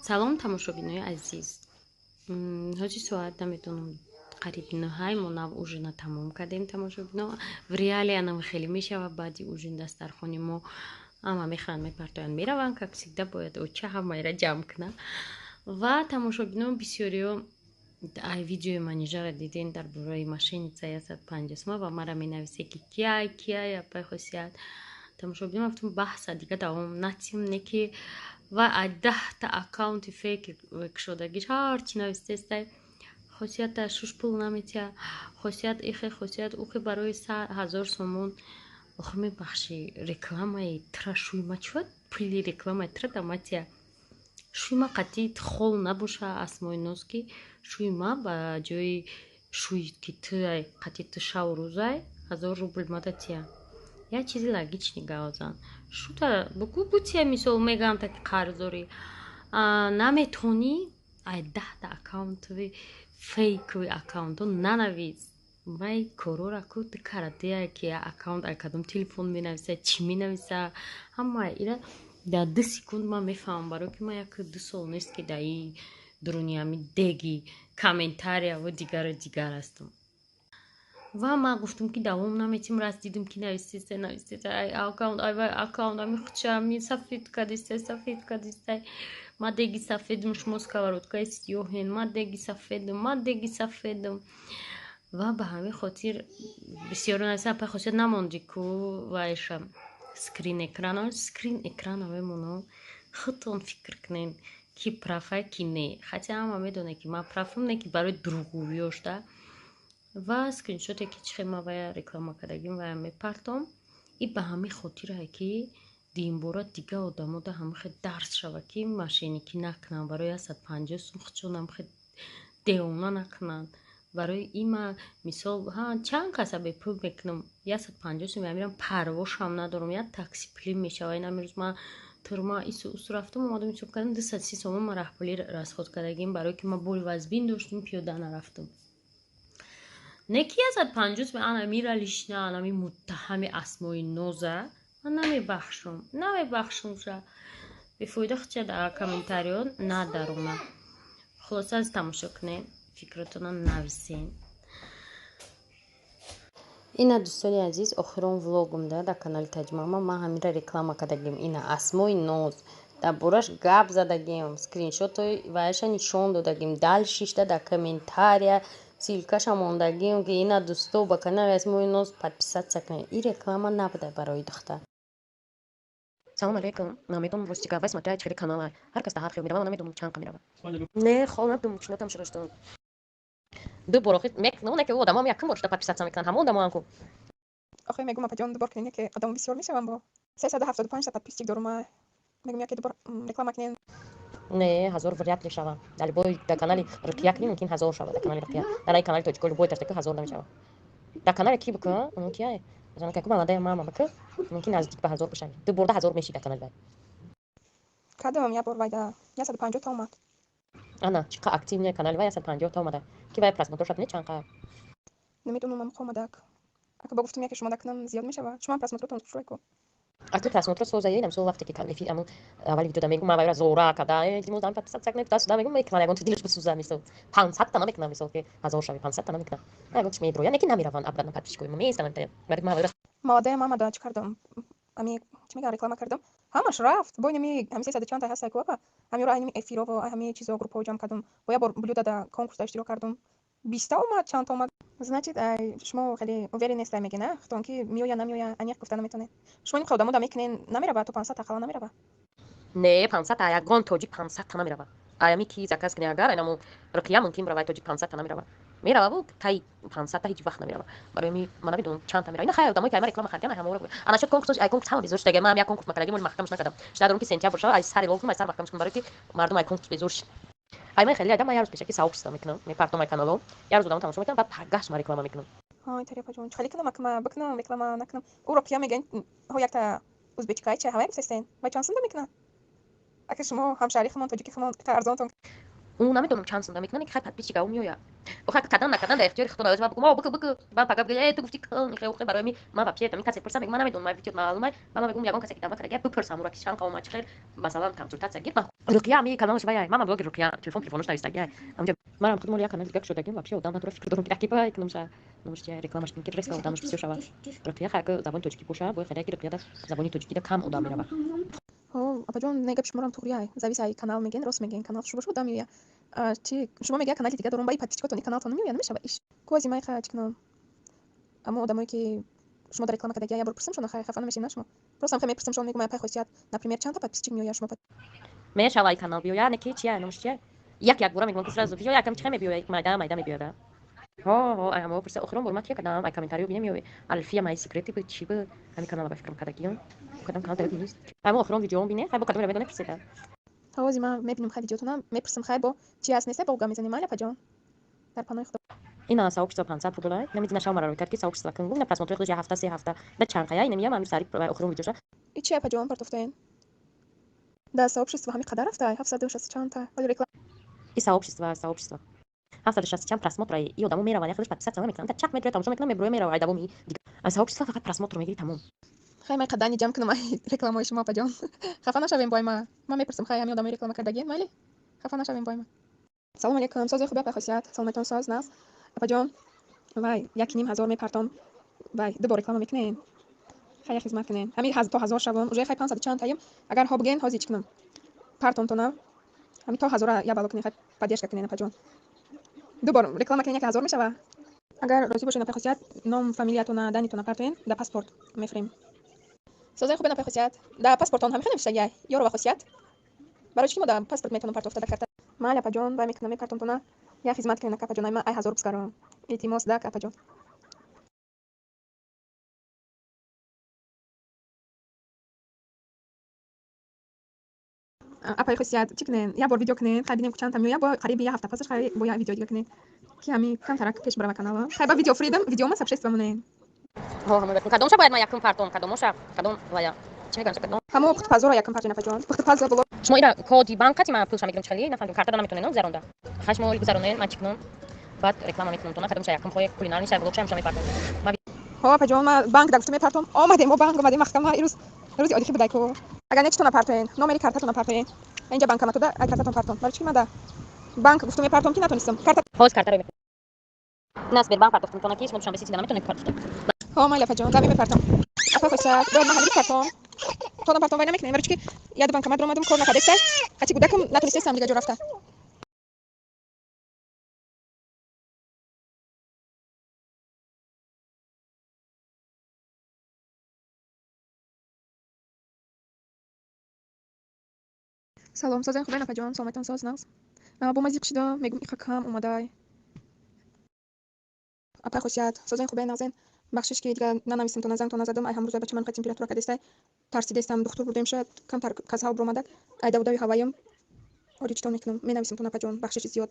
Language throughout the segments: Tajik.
Салом, тамошобинои азиз. Ҳози соат намедонам, қариб 9-ҳай. Мо нав ужина тамом кардем, тамошобино. В реале анам хеле мешава: баъди ужин дастархони мо ҳама мехӯранд, мепартоянд, мераванд. Как всегда, бояд оча ҳамаира ҷамъ куна. Ва, тамошобино, бисёриё ай видеои Манижара диден дар бораи мошенница 150 сума ва мара менависе, ки кияй, кияй апай Хосият. Тамошобино, гуфтум, баҳса дига давом натим, не ки ва ай 10-та аккаунти фейк кушодагиш ҳарчи навистестай: Хосията шуш пул наметия, Хосият ихе, Хосият ухе. Барои 1000 сомон, охир, мебахшӣ, рекламаи тра шуйма чӣ пули рекламаи тра даматия? Шуйма қатъи хол набоша, Асмои Ноз, ки шуйма ба ҷои шӯй, ки ту қатъи ту шаву рӯзай, 1000 рубл мада тия. Як чизи логичный гавзан, шута бугу, бутия. Мисол, мегӯям, таки қарздорӣ наметонӣ, ай 10-та аккаунтови фейкови аккаунтҳо нанавис. Вай корора ку ту карадия, ки аккаунт ай кадом телефон менависа, чӣ менависа, ҳама ира дар 2 секунд ман мефаҳмам, барое ки ман 1-2 сол нест, ки дар и дуруни ҳами деги комментарияву дигару дигар ҳастам. Ва ман гуфтам, ки давом наметим. Раст дидам, ки нависеста, нависеста, ай аккаунт, ай вай аккаунт, ами хуча ами сафед кадистай, сафед кадистай. Ма деги сафедум, шумо сковородкаи сиёҳен, ма деги сафедум, ма деги сафедум. Ва ба ҳамин хотир бисёро нависа: «Апай Хосият, намонди ку вайша скрин экрана?» Скрин экрана мемонам, худтон фикр кунед, ки прав ай, ки не. Хотя ҳама медонад, ки ман прав ам, не ки барои дурӯғгӯиёшда. Ва скриншоте, ки чихел ма вая реклама кардагим, вая мепартом. И ба ҳамин хотирае, ки димбора дига одамо да ҳамахе дарс шава, ки мошенникӣ накунанд, барои 150 сум худшон ҳамахе девона накунанд. Барои има, мисол, ҳа, чанд каса бепул мекунам, 150 сум амирам, парвошам надорам, як такси пулӣ мешава. Ин амирӯз ман турма ису усу рафтам, омадам, ҳисоб кардам, 230 сомон ман раҳпулӣ расход кардагим, барое ки ман боли вазбин доштум, пиёда нарафтам. Не ки 150 сум. Ана мира лишна, анами муттаҳами Асмои Ноза ман намебахшум, намебахшум ша. Бефоида хча дар комментариё надаруна. Хулоса, аз тамошо кунед, фикротона нависен. Ина, дӯстони азиз, охирон влогумда дар канали Таҷмама ман ҳамира реклама кардагим. Ина Асмои Ноз, дар бораш гап задагим, скриншотҳои ваяша нишон додагим. Дальше дар комментария ссылкаша мондагим, ки ина, дӯсто, ба канали Асмои Ноз подписаться кунед. И реклама набуда барои духтар. Салом алейкум. Намедонам, ростика, вай смотря чӣ хеле канала. Ҳар кас да ҳар хел мерава, ман намедонам, чанд қа мерава. Не, хол набудум, чинотам шуда. Ду бор охир мекунам, не ки одамам якум бор шуда подписаться мекунанд, ҳамон одамоам ку. Охир мегум, апаҷон, дубор кунед, яке одамо бисёр мешавам, бо 375-та подписчик дорум. Мегум, яке дубор реклама кунед. Не, 1000 вряд ли шава. Дар любой, дар канали Рукия кунӣ, мумкин 1000 шава, дар канали Рукия. Дар ай канали тоҷико любой таштаки 1000 намешава. Дар канали ки бикун, кия? Масалан, ка маладая мама бикун, мумкин наздик ба 1000 бишавӣ. Ду борда 1000 меши дар канали вай. Кадом як бор вайда 150 та омад. Ана, чӣ қа активный канали вай, 150 та омада. Ки вай просмотр шад, не чанд қа? Намедонам, ам омадак. Ака ба гуфтум, яке шумо дакунам, зиёд мешава. Шумо просмотротон хушрӯй ку. А ту просмотро созаи, намисол, вақте ки эфир аму аввали видеода мегум, ман вайра зора када, илтимос дам, подписаться кунед, туда мегум, мекунам, ягон дилаш бисӯза, мисол, 500-та намекунам, мисол, ки 1000 шави, 500-та намекунам. Ягон чи медроя, не ки намераванд обратно подписчикои мо, меистанд, барои ман вайра. Молодая мама да чӣ кардам? Ами чӣ мегӯям, реклама кардам. Ҳамаш рафт. Бо инами ҳами 300 чандта ҳаста ку, апа. Ҳамиро айнами эфирово, ҳами чизо, группаҳо ҷамъ кардам. Бо як бор блюда да конкурсда иштирок кардам. 20-та омад, чандта омад. Значит, ай шумо хеле уверен нестай, меге, на? Худтон ки меоя, намеоя, аниқ гуфта наметонед. Шумо ин одамо да мекунен, намерава, то 500 ақалла намерава. Не, 500-та, ягон тоҷик 500-та намерава. Аями ки заказ кунӣ, агар айнаму Рукия мумкин бирава, тоҷик 500-та намерава. Мерава, таи 500-та ҳеҷ вақт намерава. Барои ми ман намедонам, чандта мерава. Ина хай, одамое ки айма реклама хардиан, ай ҳамаро. Ана шуд конкурс, ай конкурс ҳама безор шуда. Ман як конкурс макардаги, моли маҳкамаш накардам. Шуда дорум, ки сентябр шава, ай сари лол кунам, ай сар маҳкамаш кунам, барои ки мардум ай конкурс безор шид. Ай ман хеле айдам, ман як рӯз пешаки сообщество мекунам, мепартом ай канало, як рӯз одамо тамошо мекунам, баъд пагаш ман реклама мекунам. Ҳай, тари апаҷон, чӣ хеле кунам, акма бикунам реклама, накунам? Ӯ Рукия мегӯян, ҳо, якта узбечкай ча ҳавай гуфтастен. Вай чанд сумда мекунад? Ака шумо ҳамшаҳри хумон, тоҷики хумон, арзонтон. Ӯ намедонам, чанд сумда мекунад, ки хай, подписчика ӯ меояд. Охир кадан накадан дар ихтиёри худтон. Ман бигӯм, бикӯ, бикӯ, баъд пага бигӯ, э, ту гуфтӣ кун, хе барои ми ман вообще ами касе пурсам, мегӯм, ман намедонам, ман видео маълумай, ман мегӯм, ягон касе ки даъват карда, бипурсам ура, ки чанд қавм чӣ хел, масалан, консультатсия гир. Ман Руқия, ами каналаш вай, ман блогер Руқия, телефонош навистагиай. Амҷа манам худмон як канал дига кушодагим, вообще одам надора, фикр дорам, ки акибай кунамша. Номаш чия, рекламаш кунем, ки резко одамаш бисёр шава. Руқия хайка забони тоҷикӣ боша, бояд хайда, ки Руқияда забони тоҷикида кам одам мерава. Ҳо, апаҷон, не, гапи шуморам туғрияй. Завис ай канал мегӯен, рост мегӯен, канал шумо боша, одам меоя. Чи шумо мегӯя, канали дига дорум, ба и подписчикотон и каналтон намеоя, намешава иш. Ку ози май ха чӣ кунам? Аммо одамое ки шумо дар реклама кардагия, як бор пурсам шона, хай хафа намешем на шумо? Просто ҳам хай мепурсам шон, мегӯм, апай хосият, например, чандта подписчик меоя шумо? Мешава, и канал биёя, не ки чия, номаш чия? Як як бора мегӯм, ки сразу биёя, якам чихе мебиёя, майда майда мебиёяда. Ҳо, ҳо, ай ҳамо пурса, охирон бор ман чия кардам, ай комментариё бинем ё Алфия мои секреты буд, чӣ буд? Ҳами канала ба фикрам кардагиём. Кадам канал даёд нест. Ҳамо охирон видеоам бине, хай бо кадомеро медонед, пурседа. Ҳо, ози ман мебинам хай видеотонам, мепурсам хай, бо чи ҳаст, нест, бо гап мезанем, майли, апаҷон. Дар паноҳи Худо. Ина сообщество 500 рубл, намедина, шав мара рӯй кард, ки сообщество кун, гум, на просмотри худаш як ҳафта, 3 ҳафта да чанд қая, ина миям ами сари охирон видеоша. И чи, апаҷон, партофтаен? Да сообщество ҳами қадар рафтай, 760 чандта. Вале реклама И сообщество 760 чанд просмотра, и одамо мераванд, як худаш подписаться намекунанд, та чақ метроя, тамошо мекунам, меброя, мерава, ай давоми а сообщество фақат просмотр мегири, тамом. Хай май қадани ҷамъ кунам ай рекламаҳои шумо, апаҷон. Хафа нашавем бо ма. Ман мепурсам хай ҳами одамои реклама кардагиен, майли? Хафа нашавем бо ма. Салом алейкум, сози хуби, апай хосият, саломатон соз, нағз. Апаҷон, вай, 1500 мепартом. Вай, ду бор реклама мекунем. Хай як хизмат кунем. Ҳами то 1000 шавам, уже хай 500 чанд таем. Агар ҳо бигӯен, ҳози чӣ кунам? Партомтона. Ҳами то 1000-а як бало кунем, хай поддержка кунем, апаҷон. Ду бор реклама кунем, 1000 мешава. Агар розӣ бошед, апай хосият, ном, фамилиятона, данитона партоен, да паспорт мефирем. Созаи хубе, апай хосият. Да паспортон ҳами хеле навиштагиай. Ёрова хосият. Барои чӣ ки мо да паспорт метавонам партофта да карта. Майли, апаҷон, вай мекунам, мепартомтона. Як хизмат кунем, апаҷон, ай ман ай 1000 бизгарам. Илтимос, дак, апаҷон. Апай хосият, чӣ кунем? Як бор видео кунем, хай бинем чандта меояд, бо қариби як ҳафта пасаш хай бо як видео дига кунем. Ки ҳами камтарак пеш барава канала. Хай ба видео фуридам, видеома сообщество монем. Ҳо, ҳамо кадомша бояд ман якум партом, кадомоша, кадом вая? Чӣ мегӯям, кадом? Ҳамо пухтупазора якум партоен, апаҷон. Пухтупаз блог. Шумо ира коди банк қати ман пулша мегирам, чихели? Нафаҳмидам, картада наметонед, гузаронда. Хай шумо гузаронед, ман чӣ кунам? Баъд реклама мекунам тона, кадомша якум хоҳе, кулинарный ша, блогша, ҳамша мепартом. Ман Ҳо, апаҷон, ман банк да гуфта мепартом. Омадем, мо банк омадем, маҳкама ирӯз рӯзи одихӣ будай ку. Агар не, читона партоен, номери картатона партоен. Инҷа банкоматода ай картатон партом. Барои чӣ ки ман да банк гуфта мепартом, ки натонистам. Карта Ҳоз картаро мекунам. На Сбербанк партохтам тона, ки шумо Душанбе Сити наметонед партохта. Ҳо, майли, апаҷон, дами мепартом. Апай хосият, бояд ман ҳамин партом. Тона партом, вай намекунем, барои чӣ ки яду банкомат омадам, кор накардестай. Қати гудакам натонистестам дига ҷо рафта. Салом, созен хубен, апаҷон, саломатон соз, нағз. Бо мазиқ шида, мегум, иқа кам омадай. Апай хосият, созен хубен, нағзен. Бахшиш, ки дига нанависем тона, зангтон назадам, ай ҳамрӯза бача ман қа температура кардестай. Тарсидестам, духтур бурдем, шояд камтар касал биромадак. Ай давудави ҳаваем. Оли читон мекунам, менависем тон, апаҷон, бахшиши зиёд.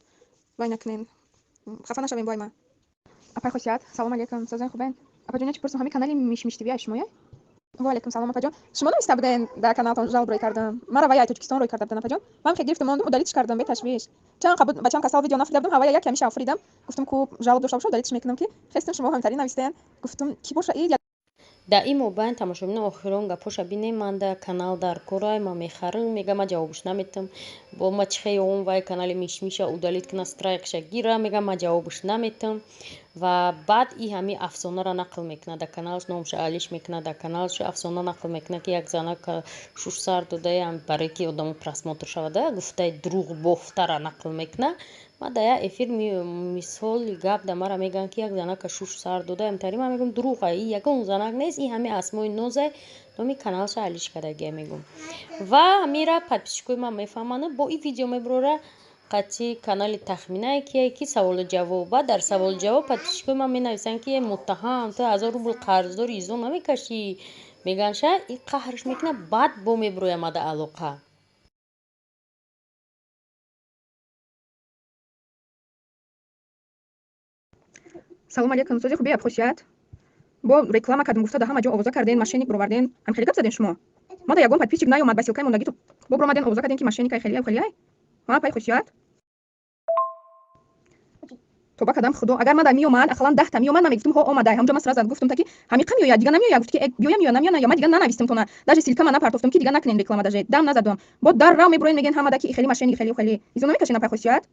Вай накунен. Хафа нашавем бо ай ма. Апай хосият, салом алейкум, созен хубен. Апаҷон, я чӣ пурсам, ҳами канали Мишмиш ТВ ай шумоя? Ва алейкум салом, апаҷон. Шумо нависта буден дар каналтон, жалоб рӯй кардам. Мара вай ай Тоҷикистон рӯй карда будан, апаҷон. Ман хе гирифтам, мондум, удалить кардам беташвиш. Чанд қабуд бачам касал, видео нафрида будам, ҳавая як ҳамиша офридам. Гуфтам, ку жалоб дошта бошам, удалить мекунам, ки хестам, шумо ҳамтари навистен. Гуфтам, ки боша и Дар ин мобайн, тамошобино, охирон гапоша бинем: ман да канал дар корай, ман мехарам, мега, ман ҷавобш наметам. Бо ма чихе он вай канали Мишмиша удалить куна, страйкша гира, мега, ман ҷавобш наметам. Ва баъд и ҳами афсонара нақл мекунад дар каналаш, номша алиш мекунад, дар каналаш афсона нақл мекунад, ки як занак шуш сар додаям, барое ки одамо просмотр шавада, гуфтаи дурӯғ бофтара нақл мекунад. Ман дар як эфир мисоли гап да мара мегӯянд, ки як занака шуш сар додаям тари, ман мегӯям, дурӯға, и ягон занак нест, и ҳами Асмои Нозай, номи каналша алиш кардагия, мегӯм. Ва ҳамира подписчикои ман мефаҳманд. Бо ин видео мебурора қатъи канали Тахминае, ки саволу ҷавоба. Дар саволу ҷавоб подписчикои ман менависанд, ки муттаҳам, ту 1000 рубл қарздори, изо намекашӣ, мегӯянд. Ша и қаҳрш мекунад, баъд бо мебуроям ада алоқа. Салом алейкум, сози хуби, хосият. Бо реклама кардем гуфта, да ҳама ҷо овоза карден, мошенник бироварден. Ҳам хеле гап заден шумо. Ма да ягон подписчик наёмад ба ссылкаи мондагиту. Бо биромаден, овоза карден, ки мошенникай, хеле хеле. Ҳа, апай хосият. Тоба кардам, худо, агар ман дар меомад, ақаллан 10-та меомад, ман мегуфтум: «Ҳо, омадай». Ҳамҷо ман сразу гуфтум, таки ҳамиқа меояд, дига намеояд. Гуфт ки биёя, меоя, намеоя, ё ман дига нанавистум тона, даже ссылка ма напартофтум, ки дига накунем реклама, даже дам назадум. Бо дар рав мебуроен, мегӯен ҳамада ки хеле мошенник, хеле хеле изо намекашен. Апай Хосият,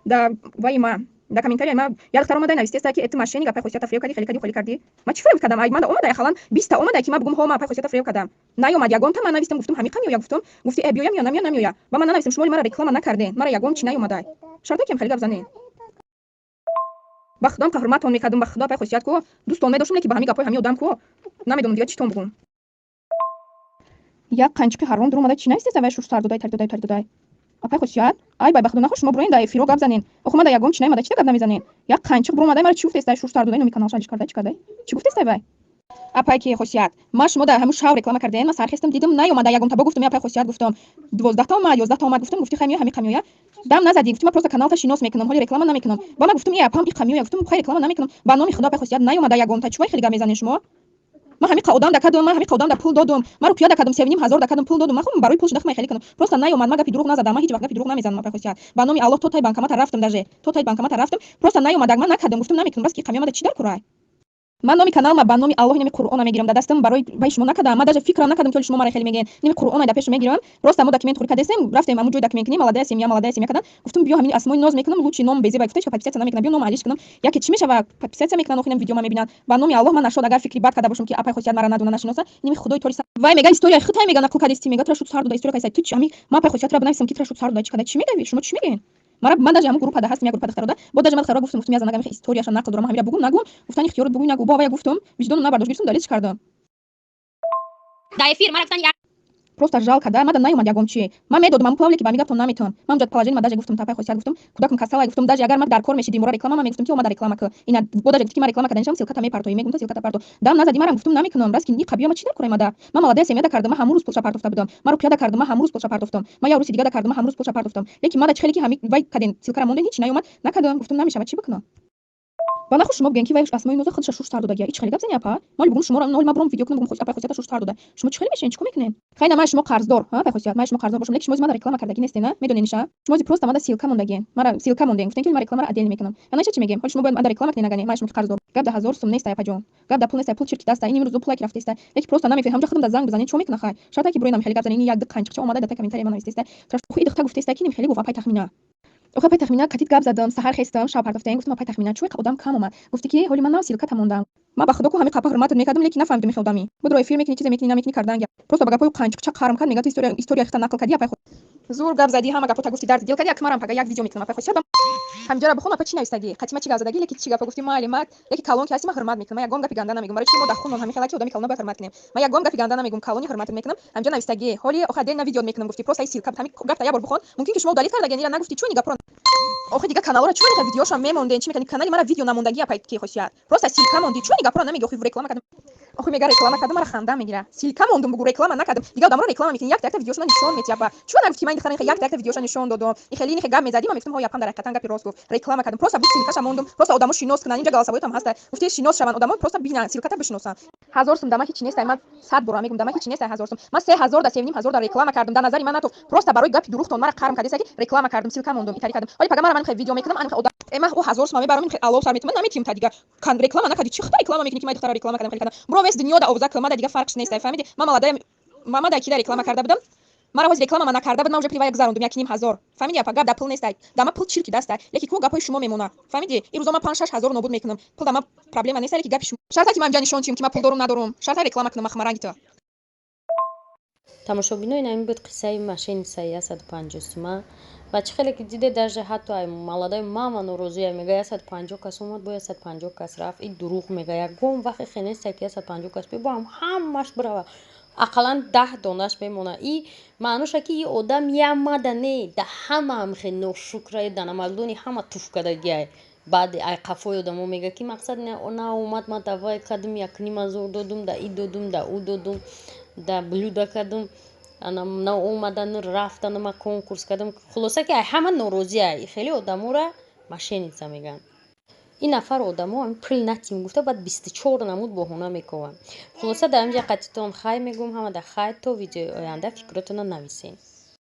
да ваи ма, да комментария ма як духтар омада навистеста, ки это мошенник, апай Хосията фиреб кардӣ, хеле кардӣ, хеле кардӣ. Ма чӣ фиреб кардам? Ай манда омада, ақаллан 20-та омада, ки ма бугум: «Ҳо, ма апай Хосията фиреб кардам». Наёмад ягонта. Ман навистам, гуфтум: «Ҳамиқа меоя». Гуфтум, гуфти: «Э, биёя, меоя, намеоя, намеоя». Ба ман нанавистам, шумо мара реклама накарден, мара ягон чӣ наёмадай. Шарта кем хеле гап занен. Ба худом ҳурматон мекардум, ба худо, апай Хосият ку дӯстон медоштум, леки ба ҳамин гапҳои ҳамин одам ку намедонам дига чӣ тон бугум. Як қанчиқи ҳаром дур омада, чӣ навистеста вай? Шуш сар додай, тари додай, тари додай. Апай Хосият, ай бай, ба худо нахоҳ, шумо буроен, дар эфиро гап занен. Охо, ман дар ягон чӣ наёмада, чита гап намезанен? Як қанчиқ буромадай, мара чӣ гуфтестай? Шуш сар додай, номи каналша алиш кардай, чӣ кардай, чӣ гуфтестай вай? Апай ки Хосият, ма шумо дар ҳамун шав реклама кардем, ман сархестам, дидам, наёмада ягонта. Бо гуфтум: «Апай Хосият», гуфтам, 12-та омад, 11-та омад, гуфтам. Гуфти: «Хай, меоя, ҳамиқа меоя». Дам назадӣ. Гуфти: «Ман просто каналта шинос мекунам, ҳоли реклама намекунам». Ба ман гуфтум: «И апам иқа меоя». Гуфтум: «Хай, реклама намекунам». Ба номи худо, апай Хосият, наёмада ягонта. Чувай хеле гап мезанед шумо? Ман ҳамиқа одам дакадум, ман ҳамиқа одам да пул додум, ман рӯқия дакадум, 3,5 ҳазор дакадум, пул додум. Ман хом барои пул шуда хмай хеле кунам. Просто наёмад. Ман гапи дурӯғ назадам, ман ҳеҷ вақт гапи дурӯғ намезанам. Апай Хосият, ба номи Аллоҳ, то тай банкомата рафтам, даже то тай банкомата рафтам, просто наёмадаг. Ман накардам, гуфтум: «Намекунам». Бас ки иқа меомада, чӣ дар курай? Ман номи каналма, ба номи Аллоҳ, нами Қуръона мегирам дар дастам, барои баи шумо накардам. Ман даже фикрам накардам, ки ҳоли шумо мара хеле мегӯен. Ними Қуръона дар пешо мегирам. Просто мо документ хӯри кардесем, рафтем ҳамун ҷой документ кунем. Молодая семья, молодая семья кардан. Гуфтум: «Биё, ҳамин асмои ноз мекунам, лучше ном безеба». Гуфта, подписаться намекунам, биё, ном алиш кунам, яке чӣ мешава, подписаться мекунан, охинам видео ма мебинанд. Ба номи Аллоҳ, ман нашод, агар фикри бад карда бошам, ки апай Хосият мара надона, нашиноса, ними худои тори. Вай мега, история хутай мега, нақл кардисти, мега, тура шуд сар дода, история кайса ту чи? Ҳами ман апай Хосиятра бинависам, ки тура шуд сар дода, чӣ карда, чӣ мегави? Шумо чӣ мегӯед? Мара ман даже ҳамун группа да ҳастем, як группа духтарода бо, даже ман духтаро гуфтум, гуфтум: «Я занагам историяша нақл дорам, ҳамира бугум, нагум?» Гуфтани: «Ихтиёрот, бугӯй, нагу». Бо вая гуфтум, виҷдоном набардошт, гирифтум, далелш кардам. Дар эфир мара гуфтан як Просто жалко да, мада наёмад ягон чи. Ман медодам ҳамун пулавле, ки ба ми гаптон наметавон. Ман ҷад положение ма даже гуфтум, тапай Хосият, гуфтум, кӯдакам касалай, гуфтум, даже агар ман дар кор мешидим, мора реклама, ман мегуфтум, ки омада реклама ки ина. Бо даже гуфти, ки ман реклама карда нишам, ссылка та мепартоӣ, мегум, та ссылка та парто. Дам назади марам, гуфтум: «Намекунам». Раст ки ни қабиёма чӣ дар кора мада? Ман молодая семья да кардам, ман ҳамун рӯз пулша партофта будам. Ман рӯқия да кардам, ман ҳамун рӯз пулша партофтам. Ман як рӯзи дига да кардам, ман ҳамун рӯз пулша партофтам. Лекин мада чӣ хеле ки ҳами вай каден, ссылка ра монден, ҳеч наёмад, накардам, гуфтум: «Намешавад, чӣ бикунам?» Ба нахуш шумо бигӯен, ки вай асмои ноза худша шуш сар додагия. Ич хеле гап зани, апа. Ман бугум шуморо, ҳоли ман буром видео кунам, бугум: «Апай Хосията шуш сар дода». Шумо чӣ хеле мешавед, чӣ кор мекунед? Хай, на, ман шумо қарздор, апай Хосият, ман шумо қарздор бошам, лекин шумо мада реклама кардагӣ нестен, на медонед ниша. Шумо просто мада ссылка мондагиен, мара ссылка монден, гуфтен, ки ман рекламаро отдельно мекунам. Я наиша чӣ мегем? Ҳоли шумо бояд мада реклама кунед, нагане ман шумо ки қарздор. Гап да 1000 сум неста, апаҷон, гап да пул неста, пул чирки даста. Ин имрӯз пулак рафтеста, лекин просто намекунед. Ҳамҷо худам да занг бизанед, чӣ мекуна? Хай, шарта ки бурои хеле гап занед. Як ду қанчиқча омада, да та комментария ман навистеста, и духта гуфтеста, ки ним хеле гуфт апай Тахмина. Охо, апай Тахмина, катит гап задам, саҳар хестам, шаб партофтем. Гуфтам: «Апай Тахмина, чӯй одам кам омад?» Гуфти, ки ҳоли ман нав ссылка та мондам. Ман ба худо ку ҳами қапа ҳурматат мекардам, лекин нафаҳмидам, мехе одамӣ будро эфир мекунӣ, чизе мекунӣ, намекунӣ, кардан. Просто ба гапҳои қанчиқча қарм кард, мега: «Ту история хита нақл кардӣ, апай худ зур гап задӣ, ҳама гапота гуфти, дарди дил кардӣ. Як марам пага як видео мекунам, апай Хосият, ҳамҷара бихон, апа, чӣ навистагӣ, қатима чӣ гап задагӣ, лекин чӣ гапа гуфти?» Майли, ма яки калон ки ҳасти, ман ҳурмат мекунам, ман ягон гапи ганда намегум. Барои чи мо дар хунмон ҳамин хела, ки одами калона бояд ҳурмат кунем. Ман ягон гапи ганда намегум, калони ҳурматат мекунам. Ҳамҷа навистагӣ: «Ҳоли охи дел на видео мекунам», гуфти. Просто ссылка, ҳами гапта як бор бихон. Мумкин ки шумо удалить кардагӣ, ира нагуфти. Чӯни гапро охи дига каналора чӯни видеошам мемонден, чӣ мекунӣ? Канали мара видео намондагӣ, апай ки Хосият, просто ссылка монди. Чӯни гапро намеги? Охи реклама кардам, охи мега, реклама кардам, мара ханда мегира. Ссылка мондум, бугу, реклама накардам. Дига одамро реклама мекунӣ, якта якта видеошона нишон метиҳ. Апа, чӯ нагуфти, ман духтара якта якта видеоша нишон додум, и хеле нихе гап мезадим, ман мегуфтам: «Ҳо, япам дар ҳақиқатан гапи рост гуфт, реклама кардам, просто бу ссылка ша мондум, просто одамо шинос кунанд». Инҷа голосовой ятам ҳаста, гуфти, шинос шаванд одамо, просто бинанд, ссылка та бишиносанд. 1000 сум дама ҳеч нестай, ман 100 бора мегум, дама ҳеч нестай 1000 сум. Ман 3000 да, 3500 да реклама кардам, дар назари ман натоф. Просто барои гапи дурӯғтон мара қарм кардеса, ки реклама кардам, ссылка мондум, итари кардам. Ҳоли пага мара ман видео мекунам, ан одам ман ӯ 1000 сума мебарам, алов сар метуман наметиҳам. Та дига реклама накардӣ, чӣ худа реклама мекунӣ, ки ман духтара реклама кардам, хеле кардам? Бро, весь дунё да овза кун, мада дига фарқш нестай, фаҳмиди? Ман маладаям, мада кида реклама карда будам, мара ҳозир реклама ман накарда буд, ман уже привая гузарондум 1500. Фаҳмиди, апа? Гап да пул нестай, дама пул чирки дастай, леки ку гапҳои шумо мемона, фаҳмиди? Ин рӯзо ман 5-6 ҳазор нобуд мекунам, пул дама проблема нестай, леки гапи шумо. Шарта ки ман инҷа нишон чиҳам, ки ман пул дорум, надорум, шарта реклама кунам махмаранги ту. Тамошобинои, ин буд қиссаи мошенница и 150 сума. Ва чӣ хеле ки диде, даже ҳатто ай маладаи мама норозия, мега: «150 кас омад, бо 150 кас рафт, и дурӯғ». Мега, ягон вақте хе нестай, ки 150 кас бибоам ҳамаш бирава, ақаллан 10 донаш мемонад. И маъноша, ки и одам ямада не, да ҳамаам хе ношукраю данамалдони ҳама туф кардагиай. Баъд ай қафои одамо мега, ки мақсад наомад, ман давай кардум, 1500 додум, да и додум, да ӯ додум, да блюда кардум, наомадану рафтану ма конкурс кардам. Хулоса, ки ай ҳама норозия. Хеле одаморо мошенница мегӯянд. Ин нафар одамо пул натим гуфта, баъд 24 намуд баҳона мекованд. Хулоса, дар инҷа қатитон хай мегӯм, ҳамада хай, то видеои оянда. Фикротонро нависед.